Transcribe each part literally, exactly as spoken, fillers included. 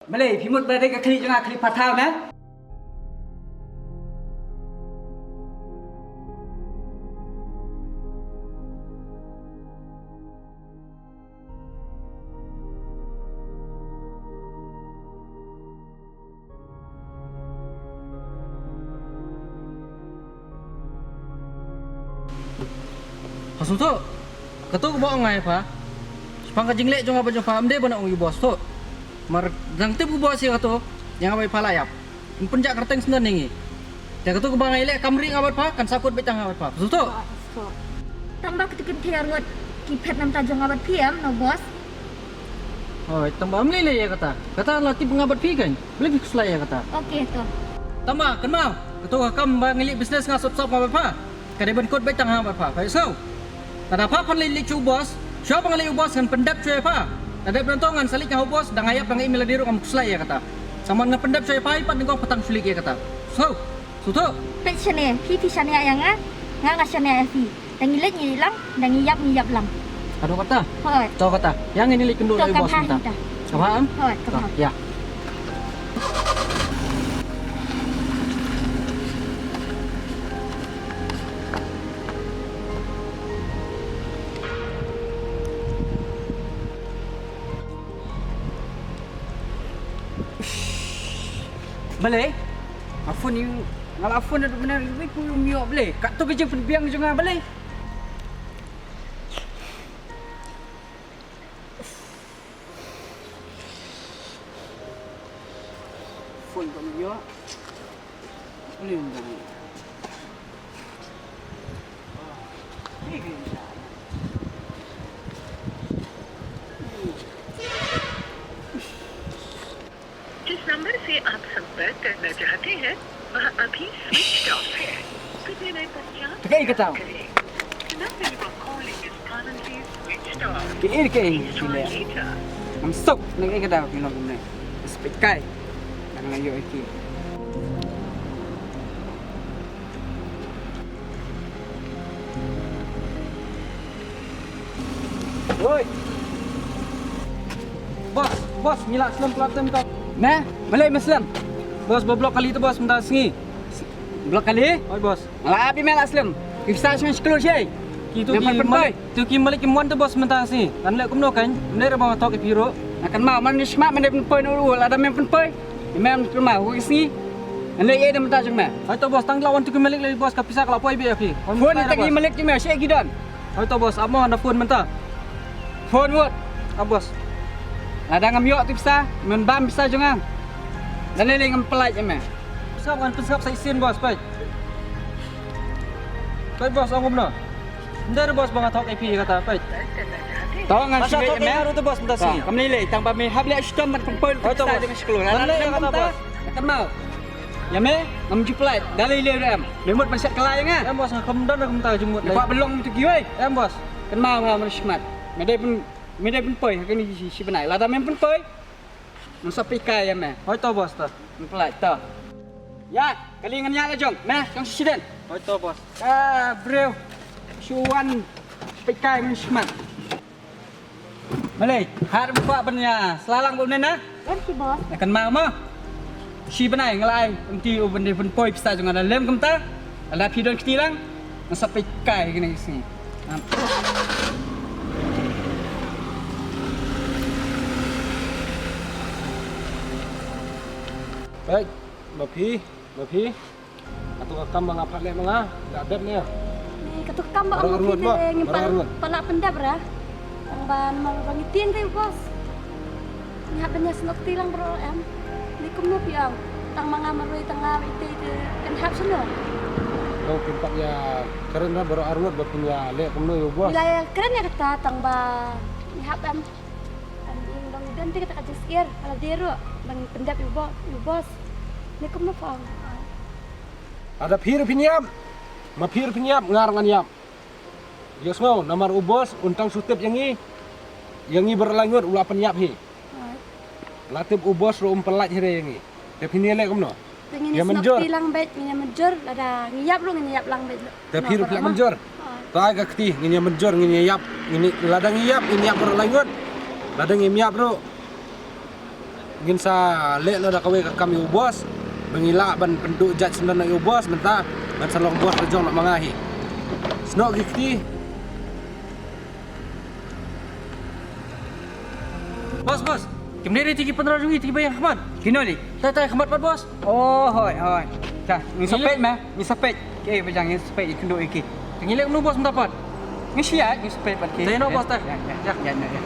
Balei phi mut ba dei ka khlieh jong nga khlieh pathaw ne? Hasu tu. Katu kaba ong ai pha. Sepang ka jingleh jong nga bad jong pha, ym dei ban ong ïa u boss tu. Mar dang tip u boss ïa katu, ïa nga bad pha la ïap. Ym pynjah kyrteng sngewdon ïa ngi. Te katu kaba ngi leh kam ri nga bad pha, kan sahkut beit tang nga bad pha. Hasu tu. Tang ba katu kin thiar ngut ki phet namta jong nga bad phi em no boss. Hoi, tang ba ym lei lei ïa kata. Kata la tip nga bad phi kan. Balei phi khuslai ïa kata. Okay to. Tang ba kynmaw, katu ka kam ba ngi leh business nga sop sop nga bad pha. Ka dei ban kut beit tang ha bad pha. Pha ïohsngew. Lada pha phan leit leit sha u boss, shuwa ba nga leit u boss ngan pyndep shuwa ïa pha. Lada dep nangto ngan sa leit nga ha u boss, da nga ïap da nga im ïa lade ruh ngam khuslai ïa kata. Sa mon ngan pyndep shuwa ïa pha, i pat nyngkong pha tang shu leit ïa kata. So, Shu tu. Peit shane, phi phi shaniah ïa nga, nga nga shaniah ïa phi. Da ngi leit ngi leit lang, da ngi ïap ngi ïap lang. Ka dei kata? Hooid. To kata. Ïa ngin leit kynduh ïa u boss mynta. Ka bha em? Hooid, ka bha. Ïa. Balei? Nga phone ïa u, nga la phone naduh mynne, iwei pa um ïoh balei? Katto ka jingpynbiang jong nga balei? Phone ba um ïoh. Balei um dang ïoh? जिस नंबर से आप संपर्क करना चाहते हैं, वह अभी स्विच ऑफ है। कृपया नए पचास Te kaei kata? करें। The number you are calling is currently switched off. Kaei kaei. Please try later. Ngam suk na kaei kata ki long kumne. Spek kai. Kan nga ïoh ïa ki. Oi. Boss, boss, ngi la slem plat tem ka. Me, balei me slem? Boss, ba block kali tu boss, mynta sngi. Block kali? Oi boss. Nga la ap ïa me la slem. Ki sa sngewsih klur shei. Ki tu ki malik, tu ki malik ki mon tu boss mynta sngi. Kan leh kumno kan? Mynta re ba nga thok ïa phi ruh. Nga kynmaw man ni shma man dei pynpoi na u lada mem pynpoi. Mem kynmaw hu ki sngi. Ngan leh ïa da mynta jong me. Hai to boss, tang la wan tu ki malik lei boss, ka pisa ka la poi beit ïa phi. Phone ïa ki malik jong me, shei ki don. Hai to boss, ap mo, nga da phone mynta. Phone wut. Ap boss. Lada ngam ïoh tu pisa, men bam pisa jong nga. Lane lei ngam pynlait ïa me. Sngap ngan pynsngap sa shisien boss, peit. Peit boss, ong kumno. Ym dei re boss ba nga thok ïa phi kata, peit. To ngan shu leit ïa me. Ruh tu boss mynta sngi. Kam lei lei, tang ba me hap leh shitom ban pynpoi tu pisa jong nga shi klur. Ngan leh ïa kata boss. Kynmaw. Ïa me ngam ju pynlait, da lei lei ruh em. Me mut ban shet kylla ïa nga. Em boss, nga khlem don ruh kumta jingmut lei. Kwah ban long tu kiwei. Em boss. Kynmaw nga mut shmat. Me dei pyn, me dei pynpoi ha kane shi, shi bnai. Lada mem pynpoi. Ngan sa peit kai ïa me. Hoi to boss to. Ngan pynlait to. Ïa, kali ngan ïa la jong. Me, jong shisien. Hoi to boss. Ka briew. Shu wan peit kai men shmat. Malei, har ba kwah ban ïa sla lang ba une na. Em shi boss. Kan ma ma. Shi bnai nga la ai. Ynti u ban dei pynpoi pisa jong nga da lem kumta. Lada phi don kti lang, nga sa peit kai kine ki sngi. Peit, ma phi, ma phi. Katu ka kam ba nga phah leh ma nga, da dep ne. Ni katu ka kam ba nga phah leh ngim pat lah pyndep ra. Tang ba namar ba ngi tieng te boss. Ngi hap ban ïasnoh kti lang bro em. Ni kumno phi ong. Tang ma nga marwei tang nga ite ite kan hap shano. Lo phin pat ïa kren ra baroh arngut ba phin ïa leh kumno ïa u boss. Ngi la ïa kren ïa kata tang ba ngi hap em. Em ïing dong iden te kata ka jingsngewsih ka la dei ruh ban pyndep ïa u bo-, ïa u boss. Ni kumno phi ong. Lada phi ruh phin ïap. Ma phi ruh phin ïap nga ruh ngan ïap. Ïohsngew namar u boss un tang shu tip ïa ngi. Ïa ngi baroh laingut u la pynïap hi. La tip u boss ruh um pynlait hi re ïa ngi. Te phin ïa leh kumno? Te ngin ïa snoh kti lang beit, ngin ïa mynjur, lada ngi ïap ruh ngin ïa ïap lang beit. Te phi ruh phi lah mynjur. Te ai ka kti, ngin ïa mynjur, ngin ïa ïap, ngin ïa, lada ngi ïap, ngin ïap baroh laingut. Lada ngim ïap ruh. Ngin sa leh noh da kawei ka kam ïa u boss. Ba ngi lah ban pynduh jait syndon noh ïa u boss mynta. Ngan sa long boss la jong noh ma nga hi. Snoh ki kti. Boss, boss. Kim dei re ti ki pynroi jong ngi ti ki ba ïa khmat. Kino li? Tai tai khmat pat boss. Oh, hoi, hoi. Ta, ngi sa peit ma, ngi sa peit. Ke ba jang ngi sa peit ïa kynduh ïa ki. Te ngi leh kumno boss mynta pat? Ngi sa ïa, ngi sa peit pat ki. Te no boss ta. Ïa, ïa, ïa, ïa, ïa.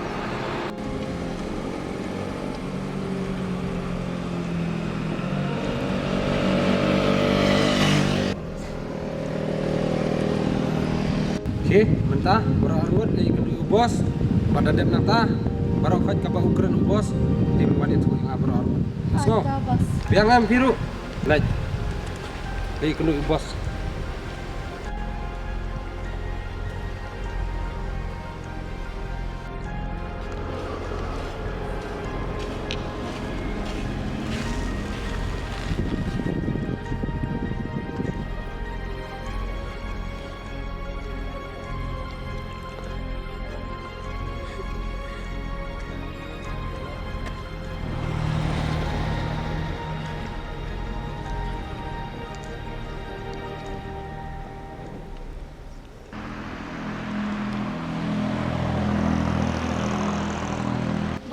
Ki, mynta, baroh arngut, leh ïa kynduh u boss, bad da dep nangta, baroh khoit kaba u kren u boss, te wan ïathuh ïa nga baroh arngut. Let's go. Biang em phi ruh. Leh. Leh ïa kynduh u boss.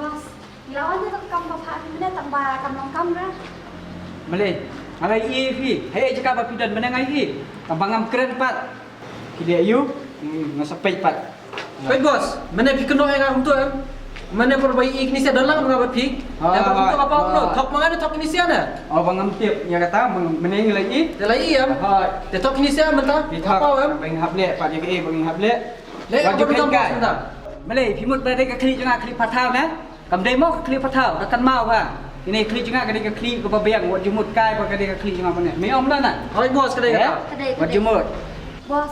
Boss, ngi la wan ïa ka kam ba phah phi mynne tang ba kam long kam ra. Malei, nga la ïohi phi, hei jaka ba phi don mynne nga ïohi, tang ba ngam kren pat. Ki leh aïu, hmm, nga sa peit pat. Peit boss, mynne phi kynnoh ïa nga kumto em. Mynne por ba ïohi kine sha don lang nga bad phi. Te ba kumto ka paw kumno, thok ma nga ne thok kine sha ne. Oh, ba ngam tip ïa kata, mynne ngi la ïohi. Te la ïohi em. Hooid. Te thok kine sha mynta. Phi thok. Paw em. Ba ngin hap leh pat ïa kaei ba ngin hap leh. Leh wat ju kynkai. Malei, phi mut ba dei ka khlieh jong nga khlieh pathaw ne? Kam dei mo ka khlieh pathaw, ka kynmaw ha. Ine khlieh jong nga ka dei ka khlieh kaba biang, wat ju mut kai ba ka dei ka khlieh jong nga mynne. Me ong na na. Hooid boss, ka dei kata. Wat ju mut. Boss,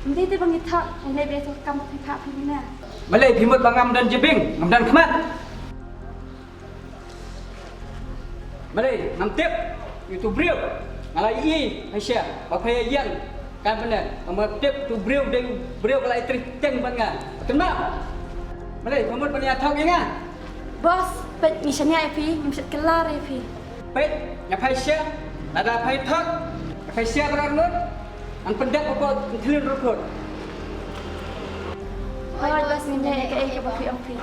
ym dei te ba ngi thok, ym dei ba dei ka kam ba phi phah phi mynne. Malei, phi mut ba ngam don jabieng, ngam don khmat. Malei, ngam tip ïa uto u briew. Nga la ïohi, ha sha, ba pha ïa ïeng. Kan pyneh, ngam tip uto u briew, dei u briew ba la ïatrei teng bad nga. Kynmaw. Malei, pha mut ban ïa thok ïa nga. Boss, peit ngi shaniah ïa phi, ngim shait kylla re ïa phi. Peit, ïa pha sha, lada pha ïa thok, ïa pha sha baroh arngut. Ngan pyndep hapoh thliew rukhut. Hooid boss, ngin leh kaei kaba phi ong phi.